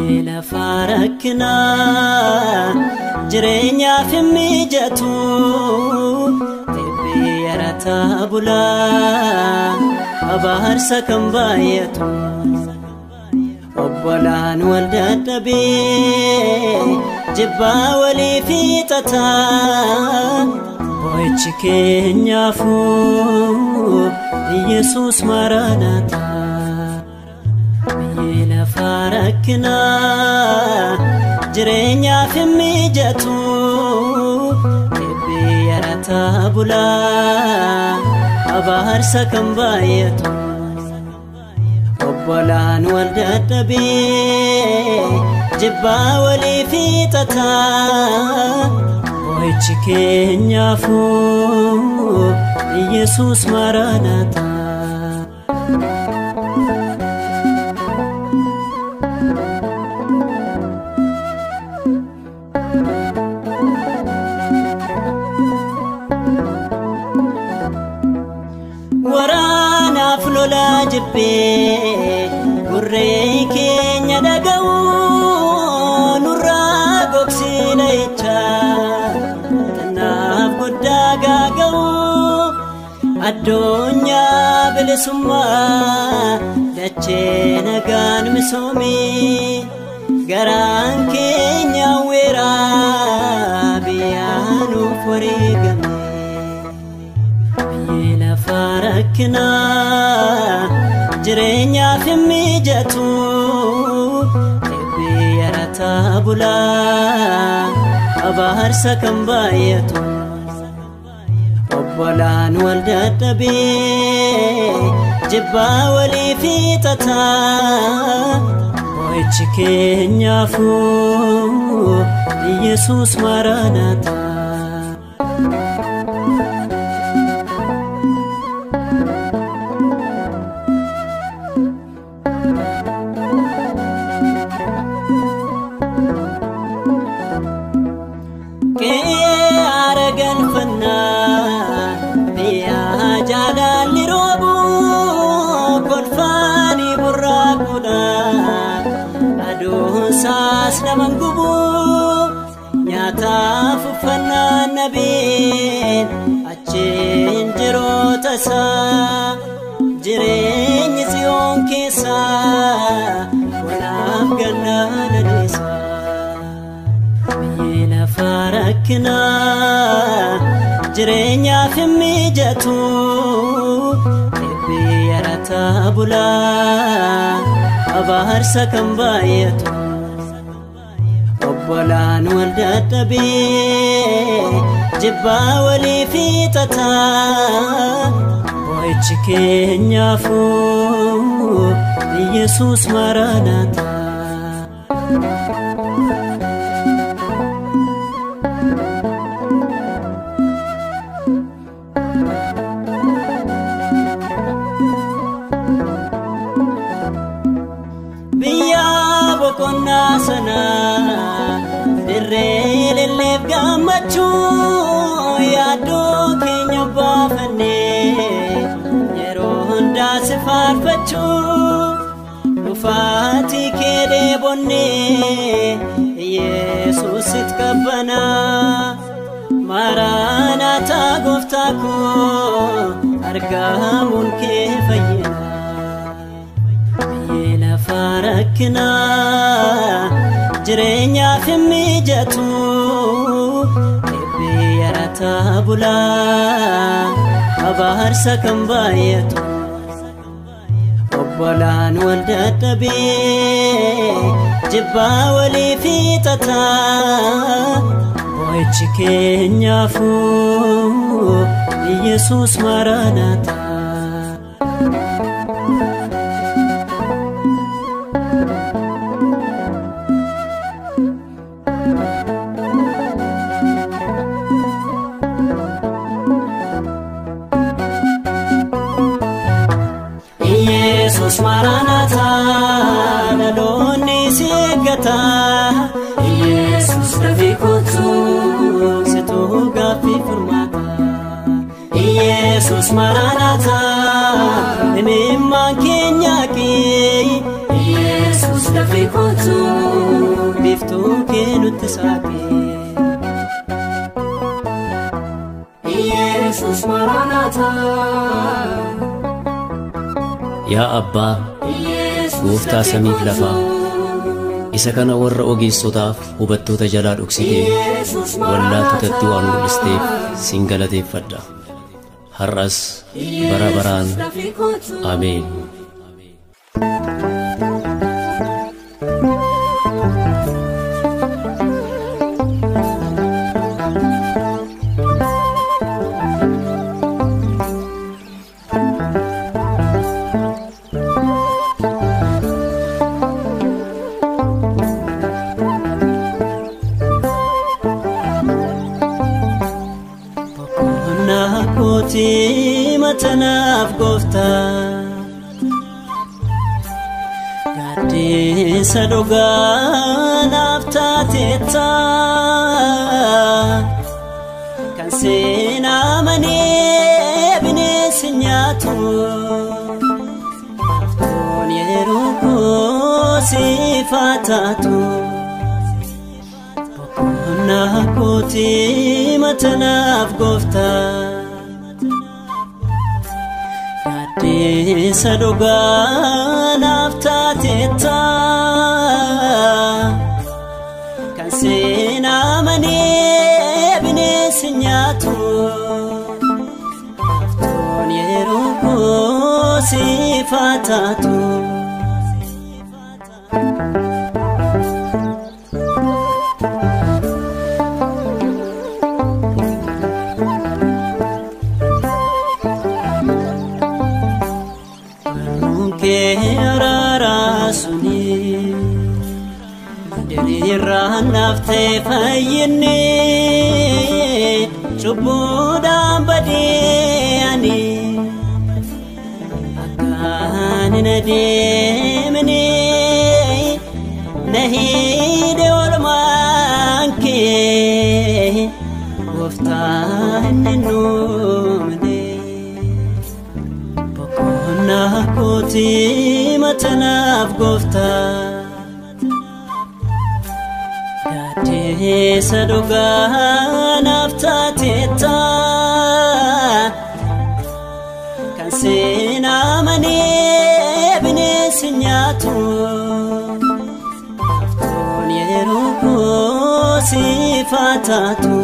Biyyi lafaa rakkinaa jireenyaaf hin mijatu Eebbi yarataa bulaa abaarsa kan baay'atu Obbolaan wal dadhabee jibbaa walii fiixataa Boo'ichi keenyaafuu Yesuus Maranaataa Biyyi lafaa rakkinaa jireenyaaf hin mijatu Eebbi yarataa bulaa abaarsa kan baay'atu Obbolaan wal dadhabee jibbaa walii fiixataa Boo'ichi keenyaafuu Yesuus Maranaataa. Waraanaaf lolaa jibbee gurree keenya dhaga'u nurraa gogsina jecha kanaaf guddaa gaaga'u addunyaa bilisummaa dachee nagaan misoomii garaan keenya weeraa biyyaa nuuf wareegame. Biyyi lafaa rakkinaa jireenyaaf hin mijatu Eebbi yarataa bulaa abaarsa kan baay'atu Obbolaan wal dadhabee jibbaa walii fiixataa Boo'ichi keenyaafuu Yesuus Maranaataa. Qe'ee aara galfannaa biyya jaalalli roobu kolfaanii burraaquudhaan aduun saas naman gubu nyaataaf uffannaan nabeen achiin jiroota isaa jireenyi tsiyoon keessaa walaaf gannaa lalisaa. Biyyi lafaa rakkinaa jireenyaaf hin mijatu Eebbi yarataa bulaa abaarsa kan baay'atu Obbolaan wal dadhabee jibbaa walii fiixataa Boo'ichi keenyaafuu Yesuus Maranaataa. Biyya boqonnaa sanaa dirree lelleef gammachuu yaaddoo keenya baafannee yeroo hundaa si faarfachuu dhufaatii kee dheebonnee Yesuusit qabbanaa Maranaataa gooftaa koo argamuun kee fayyina. Biyyi lafaa rakkinaa jireenyaaf hin mijatu Eebbi yarataa bulaa abaarsa kan baay'atu Obbolaan wal dadhabee jibbaa walii fiixataa Boo'ichi keenyaafuu Yesuus Maranaataa. Yesuus Maranaataa dhaloonni si eeggataa Yesuus dafii kottu situu gaaffii furmaata Yesuus Maranaataa imimmaan keenya qii Yesuus dafii kottu Yaa Abbaa, Gooftaa samiif lafaa, isa kana warra ogeessotaaf hubattoota jalaa dhoksitee wallaaltotatti waan mul'isteef sin galateeffadha. Har'as bara baraan. Ameen. Matanaaf gooftaa gaaddeessa dhugaa naaf taateetta kan seenaa malee bineensi nyaatu haftuun yeroo koo siif haa taatu. Boqonnaa kootii matanaaf gooftaa gaaddeessa dhugaa naaf taateetta kan seenaa malee bineensi nyaatu haftuun yeroo koo siif haa taatu. Diriirraa fayyinni cubbuudhaan badee ani akkaan hin adeemne na hidhe oolmaan kee gooftaa hin nuumne. Boqonnaa kootii matanaaf gooftaa gaaddeessa dhugaa naaf taateetta kan seenaa malee bineensi nyaatu haftuun yeroo koo siif haa taatu.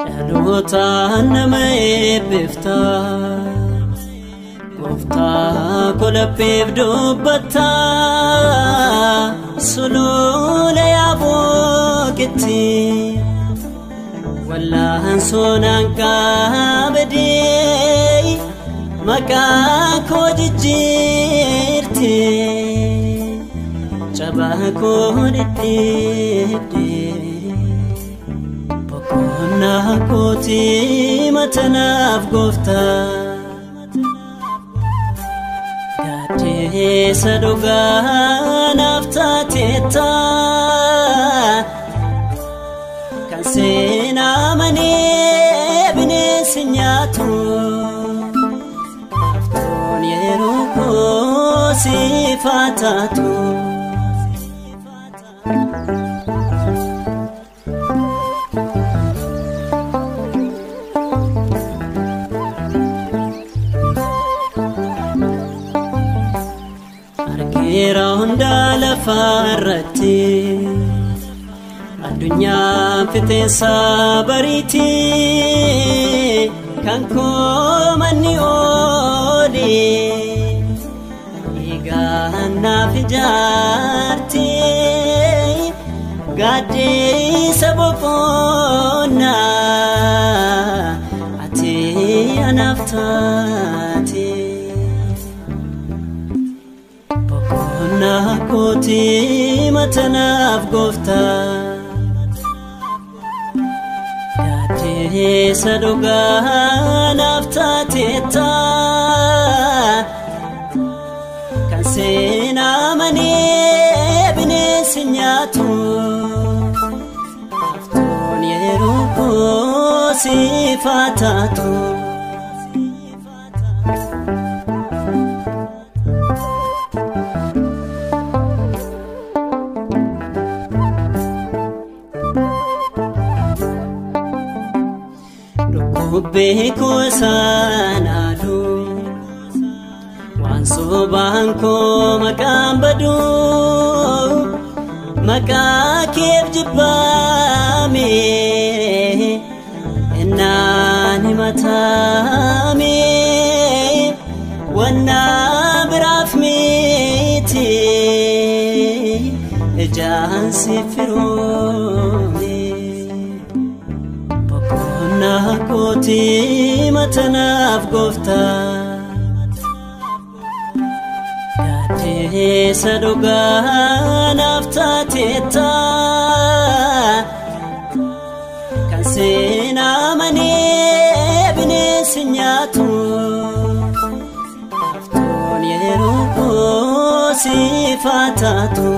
Dhaloota nama eebbifta gooftaa kolapheef dubbatta sulula yaabookitti wallaan sonaan qabdee maqaa koo jijjiirte cabaa koo dhidhiibdee. Boqonnaa kootii matanaaf gooftaa gaaddeessa dhugaa naaf taateetta kan seenaa malee bineensi nyaatu haftuun yeroo koo siif haa taatu. Argeera hundaa lafarratti addunyaan fixeensa bariiti kan koo manni oole eegaan naaf ijaarte gaaddeessa boqonnaa ati anaaf taate. Boqonnaa kootii matanaaf gooftaa gaaddeessa dhugaa naaf taateetta kan seenaa malee bineensi nyaatu haftuun yeroo koo siif haa taatu. Bubbee koo saanaadhu waan sobaan koo maqaan badu maqaa keef jibbaame innaan himatame wannaa biraaf miti ijaan si firoome. Boqonnaa kooti matanaaf gooftaa gaaddeessa dhugaa naaf taateetta kan seenaa malee bineensi nyaatu haftuun yeroo koo siif haa taatu.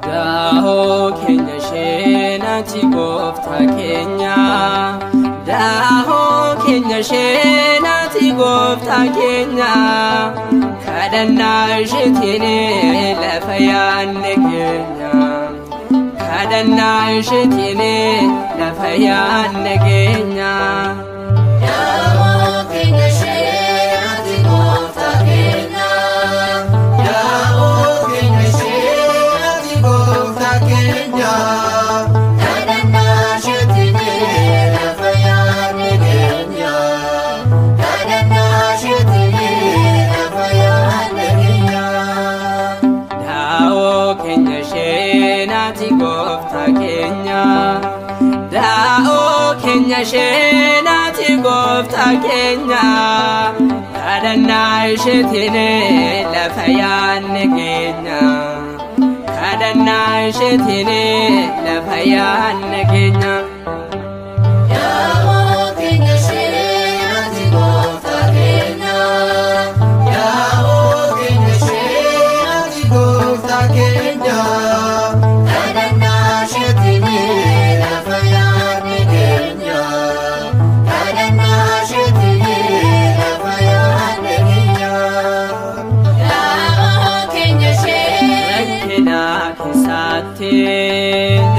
Daahoo keenya isheenati gooftaa keenya. Daahoo keenya isheenati gooftaa keenya. Kadhannaa isheetiin lafa yaadne keenya. Kadhannaa isheetiin lafa yaadne keenya. Daahoo keenya isheenati gooftaa keenya. Daahoo keenya isheenati gooftaa keenya. Kadhannaa isheetiin lafa yaadne keenya. Kadhannaa isheetiin lafa yaadne keenya. Daahoo keenya isheenati gooftaa keenya. Daahoo keenya isheenati gooftaa keenya. Kadhannaa isheetiin lafa yaadne keenya. Kadhannaa isheetiin lafa yaadne keenya. Daahoo keenya isheenati gooftaa keenya. Daahoo keenya isheenati gooftaa keenya. Kadhannaa isheetiin lafa yaadne keenya. Kadhannaa isheetiin lafa yaadne keenya. Daahoo keenya ishee. Rakkina keessaatti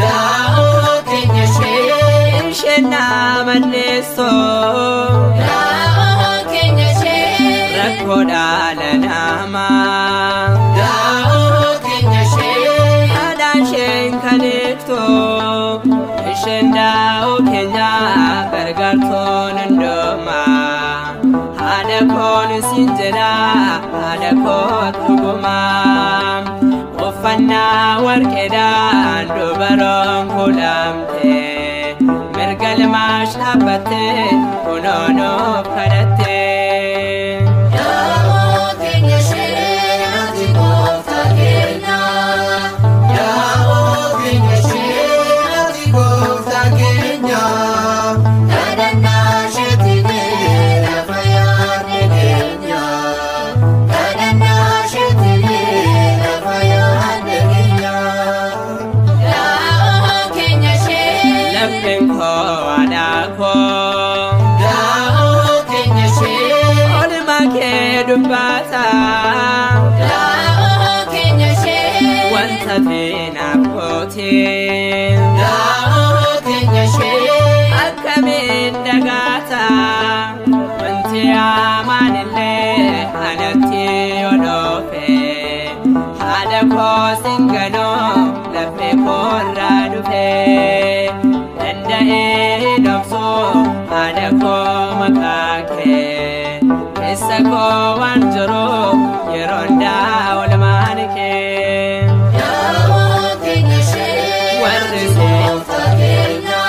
Daahoo keenya ishee. isheen nama manneessoo Daahoo keenya ishee. Rakkoo dhala namaa Daahoo keenya ishee. Haadha isheen kan eegdu isheen daa'oo keenya gargaartoon hundumaa haadha koon siin jedha haadha koo dhugumaa uffannaa warqeedhaan dubaroon kuulamte mirga ilmaash dhaabbatte kunoo nuuf kadhatte. Daahoo keenya ishee ati gooftaa keenya. Daahoo keenya ishee ati gooftaa keenya. Kadhannaa isheetiin lafa yaadne keenya. Kadhannaa isheetiin lafa yaadne keenya. Daahoo keenya ishee. Lapheen koo haadha koo. Daahoo keenya ishee. Oolmaa kee dubbata. Daahoo keenya ishee. Wanta feenaaf goote. Daahoo keenya ishee. Akkamiin dagaata. Wanti hamaan illee anatti yoo dhufe. Haadha koo singanoo laphee koorraa dhufe. Danda'ee dhoksuu haadha koo maqaa kee. Keessa koo waan jiru yeroo hundaa oolmaan kee. Daahoo keenya ishee. Warri gooftaa keenya.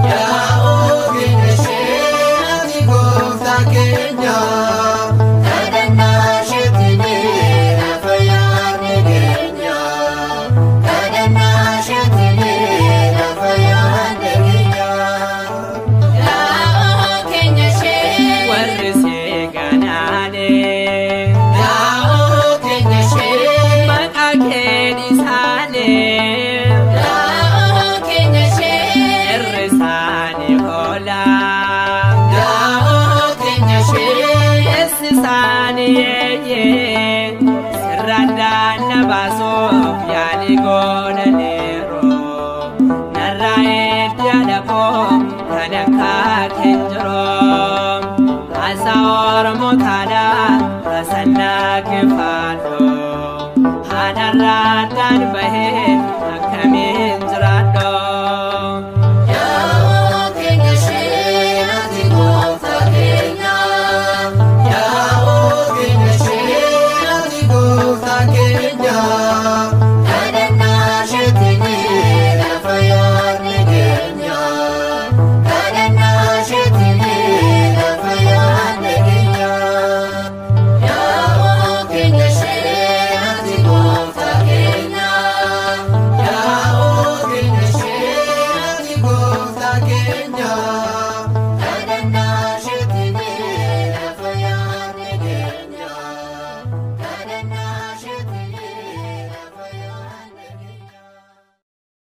Daahoo keenya ishee ati gooftaa keenya. Kadhannaa isheetiin lafa yaadne keenya. Kadhannaa isheetiin lafa yaadne keenya. Dhugaan bahee akkamiin jiraadho. Yaa'oo keenya isheen ati gooftaa keenya. Yaa'oo keenya isheen ati gooftaa keenya. Kadhannaa isheetiin lafa yaadne keenya. Kadhannaa isheetiin lafa yaadne keenya. Yaa'oo keenya isheen ati gooftaa keenya. Yaa'oo keenya isheen ati gooftaa keenya. Kadhannaa isheetiin lafa yaadne keenya. Kadhannaa isheetiin lafa yaadne keenya.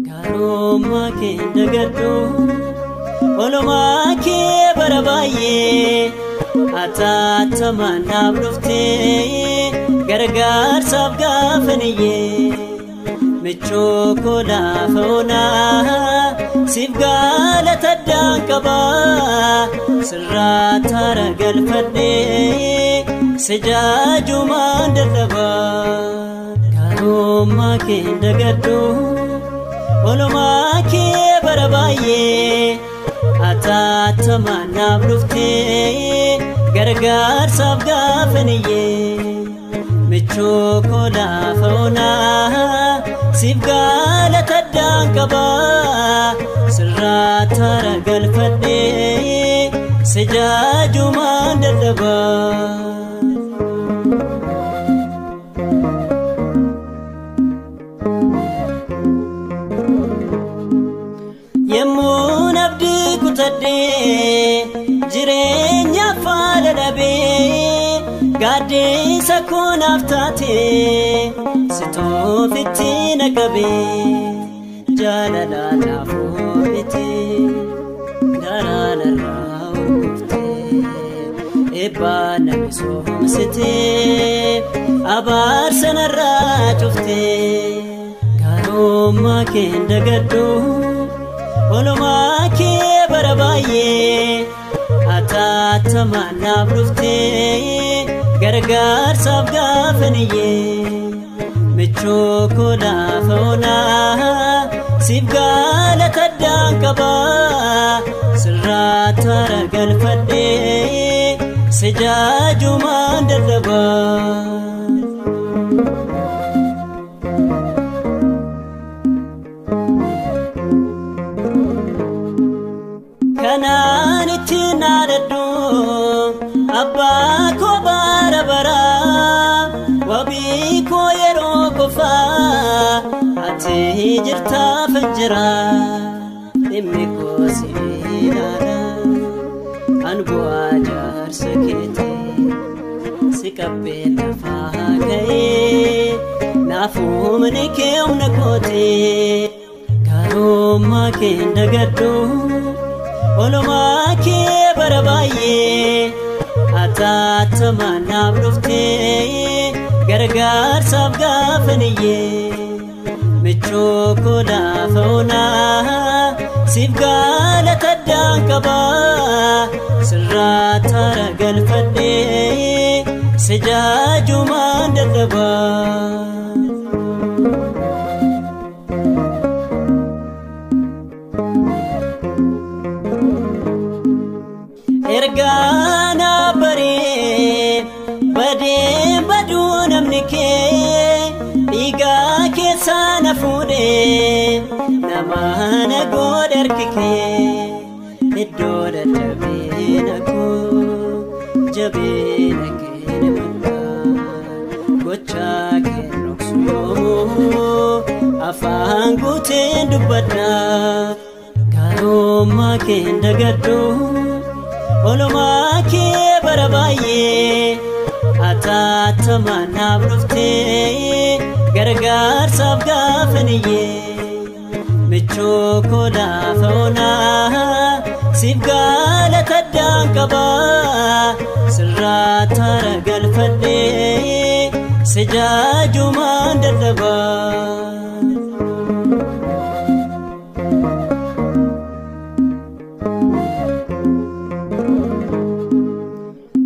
Gaarummaa kee dagadhu oolmaa kee bara baay'ee ataatamaan naaf dhuftee gargaarsaaf gaafaniyyee michuu koo lafa onaa siif galata addaan qabaa sirraa taara galfadhee si jaajumaan dadhabaa gaarummaa kee dagadhu. Oolmaa kee bara baay'ee ataatamaan naaf dhuftee gargaarsaaf gaafaniyyee michuu koo lafa onaa siif galata addaan qabaa sirraa taara galfadhee si jaajumaan dadhabaa. Yemmuun abdii kutadhee jireenya faana dhabee gaaddisa koo naaf taatee si toofitti na qabee jaalala naaf oolitee garaa narraa urguftee eebbaa na misoomsitee abaarsa narraa cuftee gaarummaa kee dagadhu. Oolmaa kee bara baay'ee ataatamaan naaf dhuftee gargaarsaaf gaafaniyyee michuu koo lafa onaa siif galata addaan qabaa sirraa taara galfadhee si jaajumaan dadhabaa. Kanaan itti naadadhu abbaa koo bara baraa wabii koo yeroo qofaa ati jirtaaf jira dhimmi koo si ilaala an bu'aa jaarsa keetii si qabbee lafaa ka'ee naaf humni kee humna kootii gaarummaa kee dagadhu. Oolmaa kee bara baay'ee ataatamaan naaf dhuftee gargaarsaaf gaafaniyyee michuu koo lafa onaa siif galata addaan qabaa sirraa taara galfadhee si jaajumaan dadhabaa. Ergaana baree badee baduu namni kee dhiigaa keessaa na fuudhee nama na godhe harki kee iddoo dadhabee na koo jabeena kee ni mul'ata gochaa kee dhoksu yoomuu afaan guuteen dubbadha gaarummaa kee dagadhu. Oolmaa kee bara baay'ee Ataatamaan naaf dhuftee gargaarsaaf gaafaniyyee michuu koo lafa onaa siif galata addaan qabaa sirraa taara galfadhee si jaajumaan dadhabaa.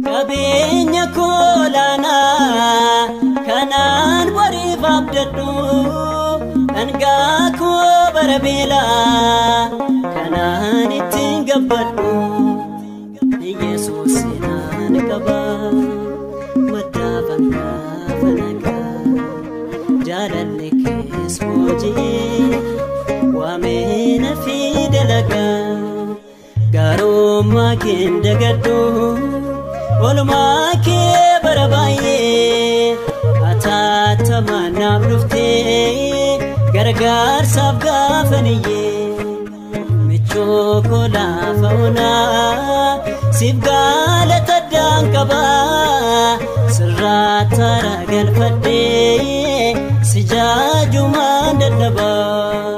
Qabeenya koolaanaa kanaan boriif abdadhu dhangaa koo bara beelaa kanaan ittiin gabbadhu Yesuus naan qaba maddaafan gaafa nagaa jaalalli kees boojii waamee na fi dalagaa gaarummaa keen dagadhu Oolmaa kee bara baay'ee ataatamaan naaf dhuftee gargaarsaaf gaafaniyyee michuu koo lafa onaa siif galata addaan qabaa sirraa taara galfadhee si jaajumaan dadhabaa.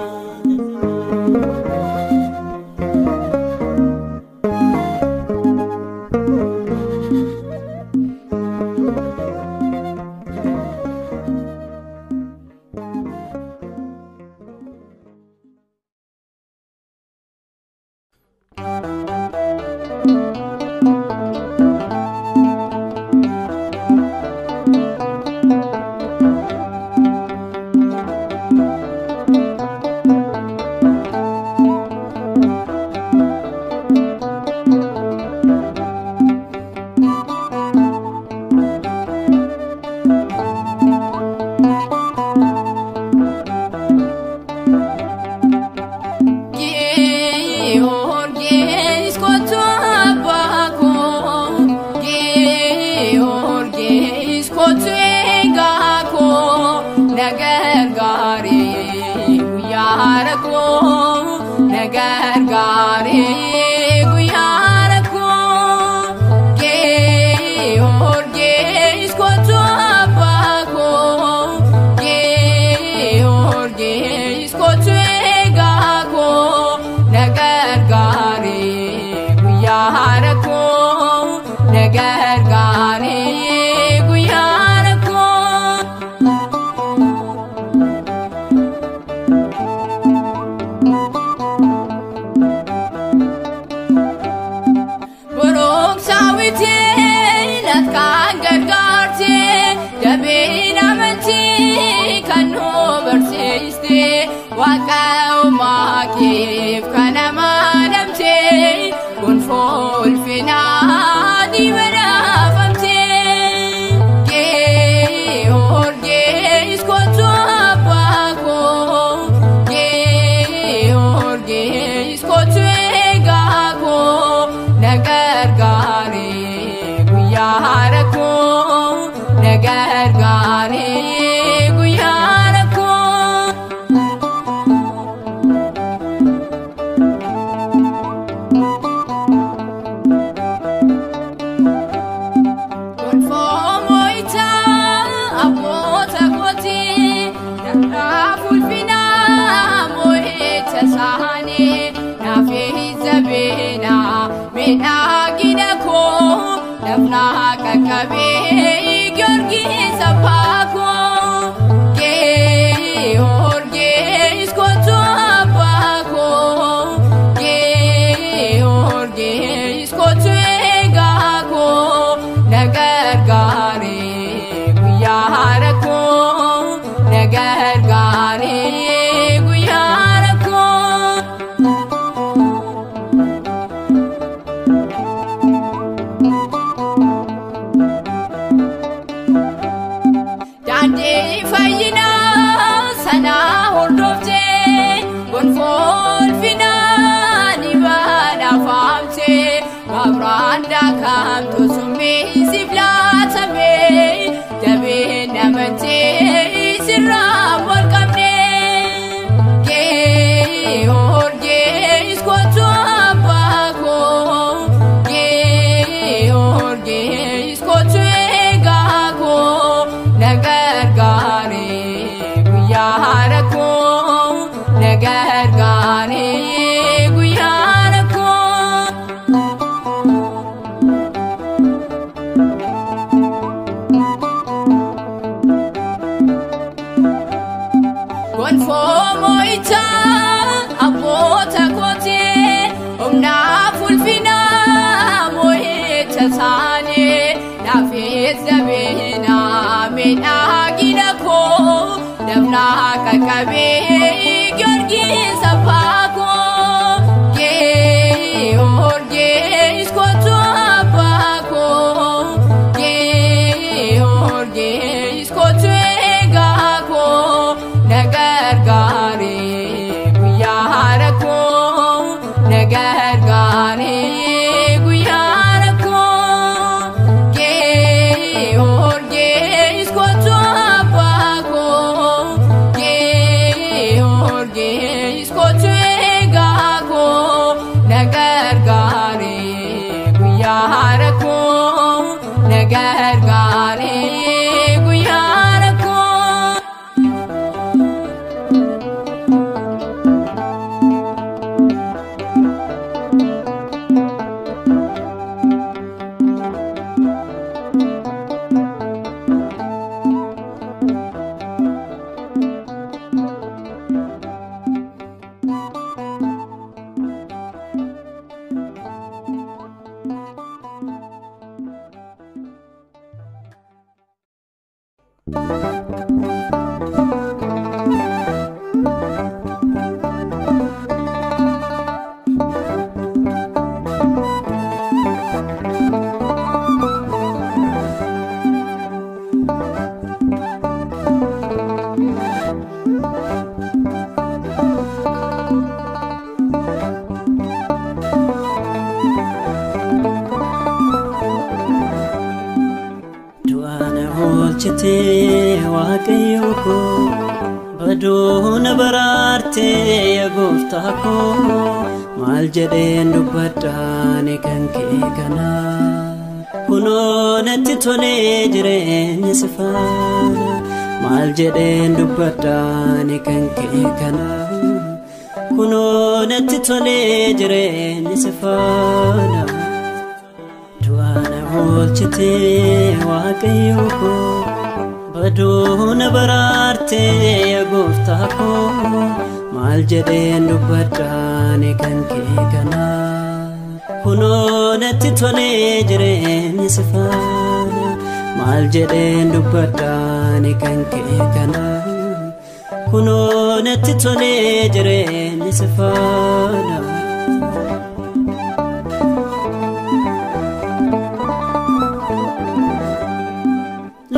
Giorgis, kottu eegaa. Gonfoo moo'ichaa abboota kootee humnaaf ulfinaa moo'icha isaanii naafis jabinaa miidhagina koo dabnaa qaqqabee Giyoorgis abbaa koo Giyoorgis kootu abbaa koo Giyoorgis kootu eegaa koo na gargaare guyyaa rakkoo na gargaare guyyaa rakkoo Giyoorgis kootu abbaa koo Giyoorgis kootu eegaa koo na gargaare guyyaa rakkoo na gargaare guyyaa rakkoo. Du'a na oolchitee Waaqayyo koo baduu na baraartee yaa gooftaa koo maal jedheen dubbadhaani kan kee kana kunoo natti tolee jireenyi si faana maal jedheen dubbadhaani kan kee kana kunoo natti tolee jireenyi si faana. Du'a na oolchitee Waaqayyo koo baduu na baraartee yaa gooftaa koo maal jedheen dubbadhaani kan kee kana kunoo natti tolee jireenyi si faana maal jedheen dubbadhaani kan kee kana kunoo natti tolee jireenyi si faana.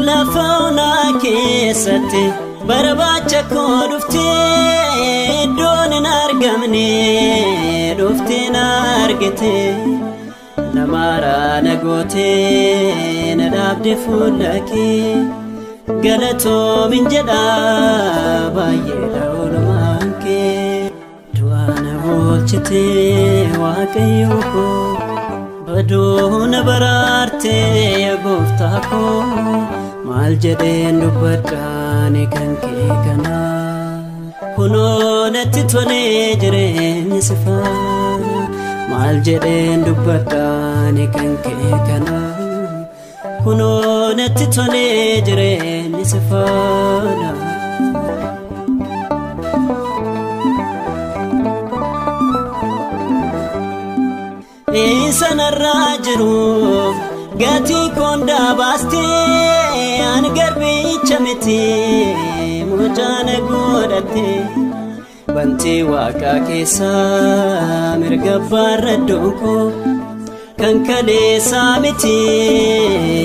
Lafa onaa keessatti barbaacha koo dhuftee iddoon hin argamne dhuftee na argite namaaraa na gootee na dhaabde fuula kee galatoomin jedha baay'eedha oolmaan kee. Du'a na oolchitee Waaqayyo koo baduu na baraartee yaa gooftaa koo maal jedheen dubbadhaani kan kee kana kunoo natti tolee jireenyi si faana maal jedheen dubbadhaani kan kee kana kunoo natti tolee jireenyi si faana. Isa narraa jiruuf gatii koondaa baastee ani garbicha miti mucaa na godhatte bantii waaqaa keessaa mirga abbaarra iddoon koo kan kaleessaa miti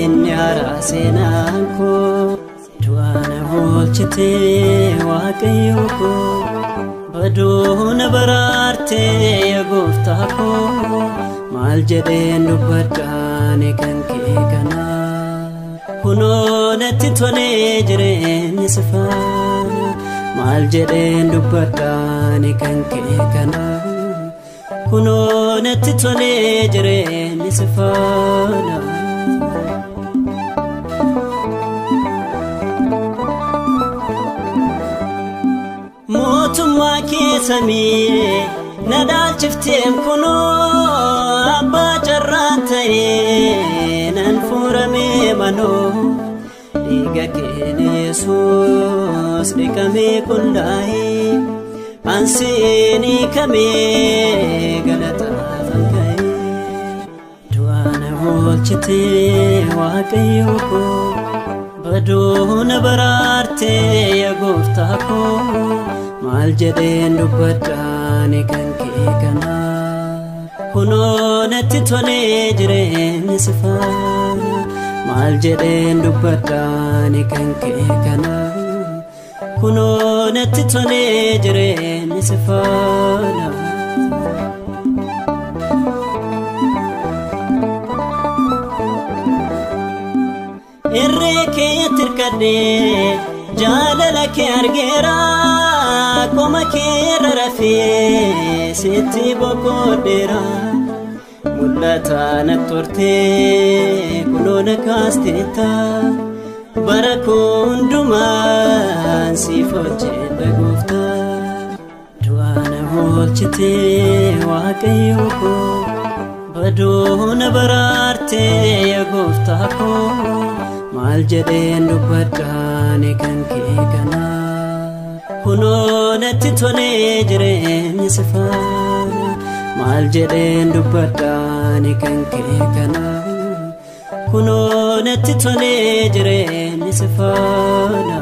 inni haaraa seenaan koo. Du'a na oolchitee Waaqayyo koo baduu na baraartee yaa gooftaa koo maal jedheen dubbadhaani kan kee kana kunoo natti tolee jireenyi si faana maal jedheen dubbadhaani kan kee kana kunoo natti tolee jireenyi si faana. Mootummaa kee samii na dhaalchifteem kunoo abbaa carraa ta'ee nan furamee manoo Dhiiga keen Yesuus dhiqamee qulqullaa'ee, ansiin hiikamee galataafan ka'ee. Du'a na oolchitee Waaqayyo koo, baduu na baraartee yaa gooftaa koo, maal jedheen dubbadhaani kan kee kana? Kunoo natti tolee jireenyi si faana. Maal jedheen dubbadhaani kan kee kana? Kunoo natti tolee jireenyi si faana. Irree kee tirkadhee jaalala kee argeera, qoma kee irra rafee sitti boqodheera. Mul'ata natti hortee kunoo na kaasteetta, bara koo hundumaan siif hojjedha gooftaa. Du'a na oolchitee Waaqayyo koo, baduu na baraartee yaa gooftaa koo, maal jedheen dubbadhaani kan kee kana? Kunoo natti tolee jireenyi si faana. Maal jedheen dubbadhaani kan kee kana? Kunoo natti tolee jireenyi si faana.